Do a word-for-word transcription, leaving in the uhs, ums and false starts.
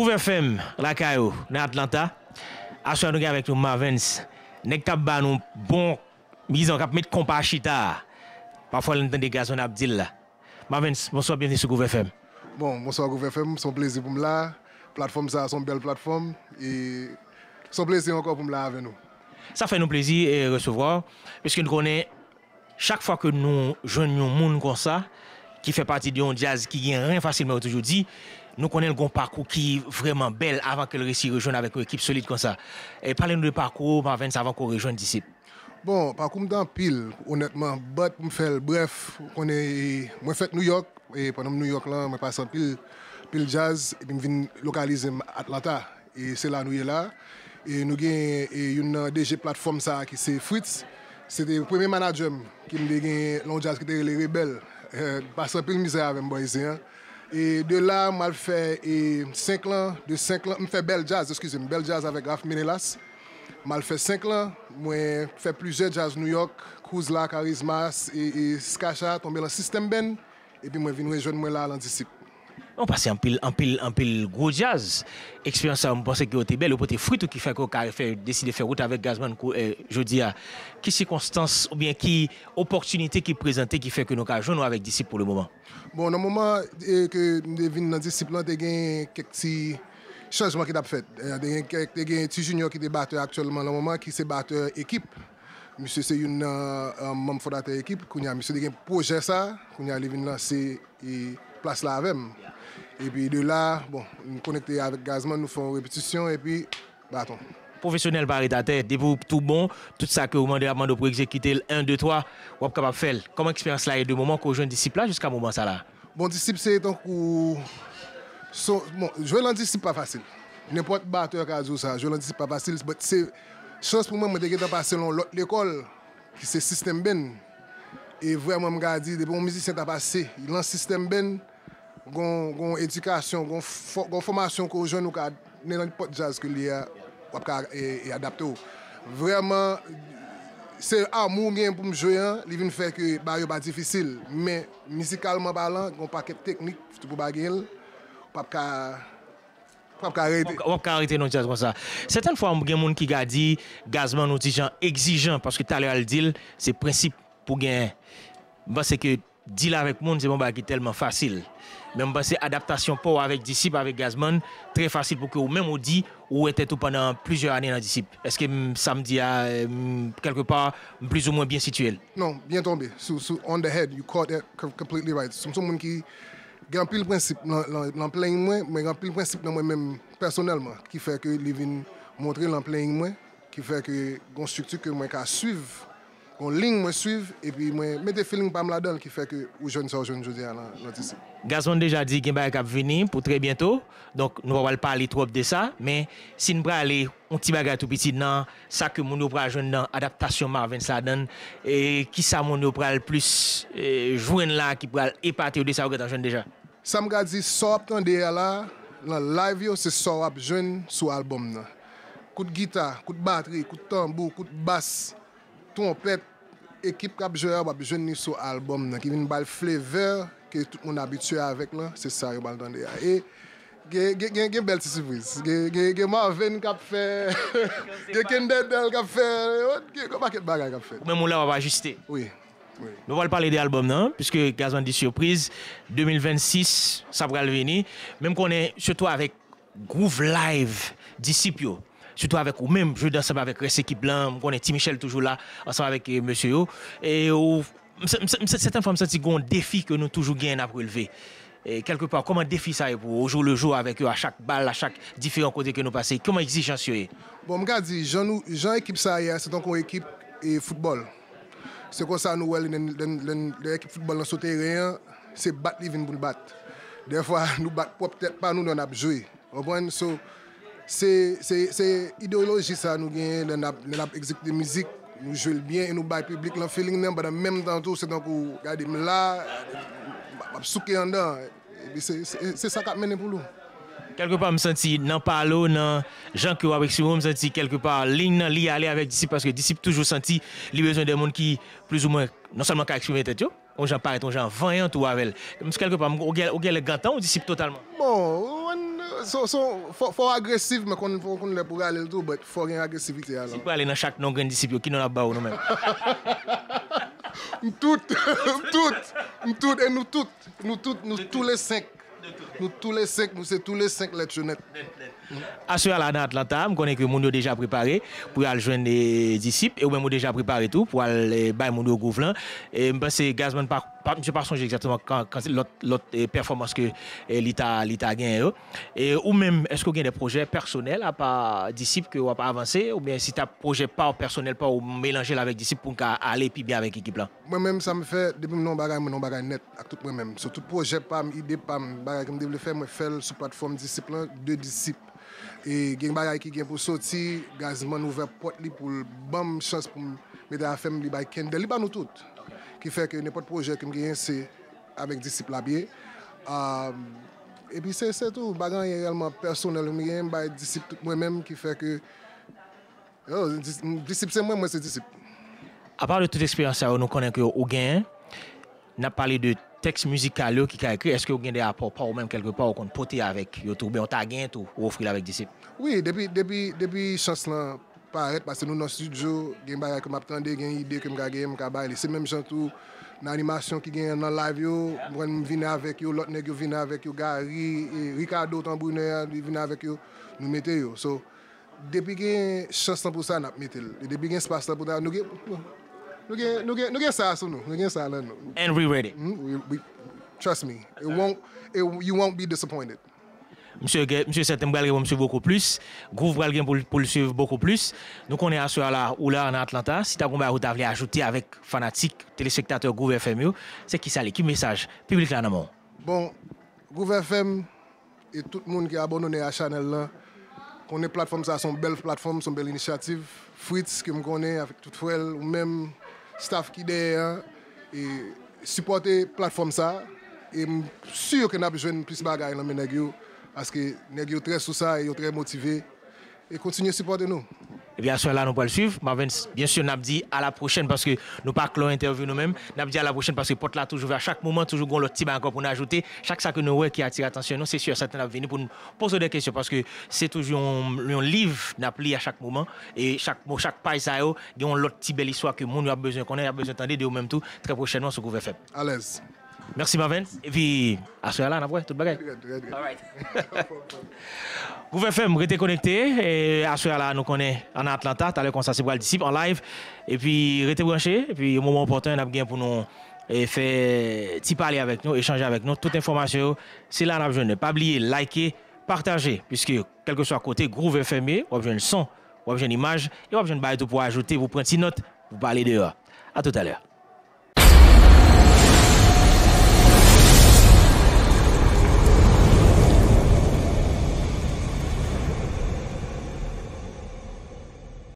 Groove F M, lakay ou, nan Atlanta. Aswè a nou gen avèk nou Marvens, nèg k ap ba nou bon, dizon, k ap met konpa a chita a. Pafwa lè n tande Gazzman ap di l la. Marvens, bonswa, byenveni sou Groove F M. Bon, bonswa Groove F M, se yon plezi pou m la. Platfòm sa a se yon bèl platfòm. E se yon plezi ankò pou m la avè nou. Sa fè nou plezi e resevwa w, piske nou konnen chak fwa ke nou jwenn yon moun konsa, ki fè pati de yon djaz ki gen ren fasilman, yo toujou di, nou konnen l gen yon pakou ki vrèman bèl avan ke l resi rejwenn avèk yon ekip solid konsa. E pale nou de pakou w, Marvens, avan ke w rejwenn Disip. Bon, pakou m te anpil, onètman, but pou m fè l brèf, ou konnen, e, mwen fèt Nouyòk, e pandan m Nouyòk lan, mwen pase anpil, anpil djaz, epi m vin lokalize m Atlanta. E se la nou ye la. E nou gen e, youn nan D J platfòm sa a ki se Fritz. Se te premye manadjè m ki m te gen nan yon djaz ki te rele Rebèl. E, pase anpil mizè avè m bò isit an. E de la, m al fè e, senk lan, de senk lan, m fè Bèl Djaz, eskize m, Bèl Djaz avèk Ralph Menelas. M al fè senk lan, mwen fè plizyè djaz Nouyòk, Kouzla, Karizma, e, e Skacha, tonbe lan System Band, epi mwen vin rejwenn mwen la lan Disip. Ou pase anpil, anpil, anpil gwo djaz. Eksperyans sa yo, m panse ke yo te bèl, yo pote fwi tou ki fè ke w ka fè, deside fè wout avèk Gazzman kou, e, jodi a. Ki sikonstans oubyen ki opòtinite ki prezante ki fè ke nou ka jwenn ou avèk Disip pou le moman? Bon, nan moman e, ke m te vin nan Disip lan, te gen kèk ti chanjman ki t ap fèt. E, te gen kèk, te gen Ti Junior ki te batè aktyèlman nan moman, ki se batè Ekip. Misye se youn nan e, manm fondatè Ekip. Kounye a, misye te gen pwojè sa. Kounye a, li vin lanse e, plas la avè m. Epi de la, bon, m konekte avèk Gazzman, nou fè yon repetisyon, epi baton. Pwofesyonèl pa ret atè. Depi w tou bon, tout sa ke w mande, y ap mande w pou egzekite l, en, de, twa, w ap kapab fè l. Kòman eksperyans la ye de moman ke w jwenn Disip la jiska moman sa la? Bon, Disip se tankou, se, bon, jwe lan Disip pa fasil. Nenpòt batè ka di w sa, jwe lan Disip pa fasil, but se chans pou mwen, mwen te gentan pase lan yon lòt lekòl, ki se System Band. E vrèman, m ka di, depi yon mizisyen ta pase lan System Band, gon, gon edikasyon, gon, fò, gon fòmasyon ke w jwenn ou ka, nenpòt djaz ke l ye a, w ap ka e, e adapte w. Vrèman, se amou m gen pou m jwe an, li vin fè ke bagay yo pa difisil. Men, mizikalman palan, gon pakèt teknik, tou pou bagay l, w ap ka w ap ka rete. W ap ka rete nan djaz konsa. Sètèn fwa, gen moun ki ka di, Gazzman ou ti jan egzijan, paske talè a l di l, se prensip pou genyen. M panse ke deal avèk moun, se pa yon bagay ki tèlman fasil. Men m panse adaptasyon pa w avèk Disip, avèk Gazzman, trè fasil pou ke ou menm ou di, ou wè tèt ou pandan plizyè ane nan Disip. Èske m, sa m di a, m, kèlke pa, m plizoumwen byen sitiye l? Non, byen tonbe. Sou, sou, on the head, you caught it completely right. M se yon moun ki gen anpil prensip nan, nan, nan playing mwen, mwen gen anpil prensip nan mwen menm pèsonèlman, ki fè ke li vin montre nan playing mwen, ki fè ke gon estrikti ke mwen ka swiv, gon liy mwen swiv, epi mwen mete feeling pa m ladan l, ki fè ke ou jwenn sa ou jwenn jodi a nan, nan Disip. Gazzman deja di gen bagay k ap vini pou trè byento, donk nou pa pral pale twòp de sa, men si n prale yon ti bagay tou piti nan sa ke moun yo pral jwenn nan adaptasyon Marvens ladan l, e kisa moun yo pral plis e, jwenn la ki pral epate yo de sa yo gentan jwenn deja? Sa m ka di, sa w ap tande a la, nan live yo, se sa w ap jwenn sou albòm nan. Kout gita, kout batri, kout tanbou, kout bas, twonpèt, ekip k ap jwe a, w ap jwenn li sou albòm nan, ki vin ba l flavor ke tout moun abitye avèk lan, se sa yo pral tande a. E Gen, gen, gen, gen bèl ti sipriz. Gen, gen, gen Marvens k ap fè, gen Kendedel k ap fè, gen yon pakèt bagay k ap fèt. Ou menm ou la w ap ajiste. Wi, wi. Nou pral pale de albòm nan, piske Gazzman di sipriz, de mil vennsis, sa pral vini. Men m konnen, sitou avèk gwouv live Disip yo, sitou avèk ou menm, jwe ansanm avèk rès ekip lan, m konnen Ti Michel toujou la, ansanm avèk eh, mesye yo. E ou M se, m se, m se, sètèn fwa m santi gen yon defi ke nou toujou genyen n ap relve. E, kèlkepa, kòman defi sa ye pou ou, au jour le jour avèk yo, a chak bal, a chak diferan kote ke nou pase? Kòman egzijans yo ye? Bon, m ka di, jan nou, jan ekip sa a ye a, se tankou yon ekip e, foutbòl. Se konsa nou wè lè, lè, lè, lè ekip foutbòl lan sou teren an, se bat li vin pou l bat. Dèfwa, nou bat pwòp tèt pa nou lè n ap jwe. Ou konprann? So, se, se, se ideyoloji sa a nou genyen lè n ap, lè n ap egzekite mizik, nou jwe l byen e nou bay piblik lan feeling nan, pandan menm tan tou, se tankou, gade m la, m ap souke anndan. Epi se, se, se sa k ap mennen pou nou. Kèlkepa, m santi nan pale w, nan jan ke w ap eksprime w, m santi kèlkepa liy nan li ale avèk Disip, paske Disip toujou santi li bezwen de moun ki plizoumwen non sèlman ka eksprime tèt yo, yon jan parèt yon jan vanyan tou avè l. M, kèlkepa, m, ou gen, ou genlè gentan yon Disip totalman. Bon, So, so, fò, fò w agresif, men konn, fò w konn lè pou w rale l tou, but fò w gen agresivite a. Si l prale nan chak non grenn disip yo, ki non l ap ba w nou menm? M tout, m tout, m tout, e nou tout, nou tout, nou tou le senk. Nou tou le senk, nou se tou le senk lèt yo nèt. Aswè a la nan Atlanta, m konnen ke moun yo deja prepare pou y al jwenn eh, disip, e ou menm ou deja prepare tou pou al eh, bay moun yo gwouv lan. E m panse Gazman pa, pa, misye pa sonje egzakteman kan, kan lòt, lòt eh, pèfòmans ke eh, li ta, li ta genyen yo. E ou menm, èske w gen de pwojè pèsonèl apa disip ke w ap avanse, oubyen si t ap pwojè pa w pèsonèl pa w melanje l avèk disip pou n ka ale pi byen avèk ekip lan? Mwen menm sa m fè, depi m nan yon bagay, mwen nan yon bagay nèt ak tout mwen menm. So tout pwojè pa m, ide pa m, bagay ke m te vle fè, mwen fè l sou platfòm disip lan, de disip. E gen bagay ki gen pou soti, Gazman ouvè pòt li pou l ban m chans pou m mete afè m, li bay Kendel, li ba nou tout. Ki fè ke nenpòt pwojè ke m genyen se avèk disip l ap ye. Epi se se tou, pa gen anyen reyèlman pèsonèl m genyen, m bay disip tout mwen menm ki fè ke Yo, disip se mwen, mwen se disip. Apa de tout eksperyans sa yo nou konnen ke ou genyen, n ap pale de tèks mizikal yo ki ka ekri, èske ou gen de apò pa ou menm kèlke pa ou konn pote avèk yo tou, oubyen ou ta genyen tou ou ofri l avèk disip? Wi, depi, depi, depi chans lan parèt, paske nou nan estidyo, gen bagay ke m ap tande, gen ide ke m ka genyen, m ka bay li. Se menm jan tou nan animasyon ki genyen nan live yo, mwen m vini avèk yo, lòt nèg yo vini avèk yo, Gary, e Ricardo tanbrinè a, li vini avèk yo, nou mete yo. So, Depi gen chans lan pou sa, n ap mete l. E depi gen espas lan pou ta, nou gen, nou gen, nou gen, nou gen sa sou nou. Nou gen sa nan nou. And we ready. Mm, we, we, trust me. It won't, it, you won't be disappointed. Msye, msye sèten pral gen pou msye bokou plis. Gwouv pral gen pou, pou l swiv bokou plis. Nou konnen aswè a la, ou la nan Atlanta. Si ta gon bagay ou ta vle ajoute avèk fanatik, telespektatè Gwouv F M yo, se kisa li? Ki mesaj piblik la nan men w? Bon, Gwouv F M, e tout moun ki abòne a chanèl lan, konnen platfòm sa se yon bèl platfòm, se yon bèl inisyativ. Fritz ke m konnen avèk tout frè l, ou menm, staff ki dèyè a, e sipòte platfòm sa, e m si ke n ap jwenn plis bagay nan men nèg yo, paske nèg yo trè sou sa e yo trè motive. E kontinye sipòte nou. Epi aswè la nou pral swiv. Marvens, byen si n ap di a la pwochèn paske nou pa klò entèvyou nou menm. N ap di a la pwochèn paske pòt la toujou ouvè a chak moman, toujou gon lòt ti bagay ankò pou n ajoute. Chak sa ke nou wè ki atire atansyon nou, se si e sèten n ap vini pou n poze w de kesyon paske se toujou yon, yon liv n ap li a chak moman. E chak mo, chak paj sa yo, gen yon lòt ti bèl istwa ke moun yo ap bezwen konnen, y ap bezwen tande de ou menm tou, trè pwochènman sou Gwouv F M. Alèz. Mèsi Marvens. Epi aswè a la n ap wè tout bagay. Gwouv F M, rete konekte. Aswè a la nou konnen an Atlanta, talè konsa se pral disip an live. Epi rete branche, epi yon moman opòtèn n ap gen pou nou fè ti pale avèk nou, echanje avèk nou. Tout enfòmasyon yo se la n ap jwenn yo. Pa bliye like, pataje, piske kèlkeswa kote Gwouv F M ye, w ap jwenn son, w ap jwenn imaj, e w ap jwenn bagay tou pou ajoute, pou pran ti nòt, pou pale deyò. A toutalè.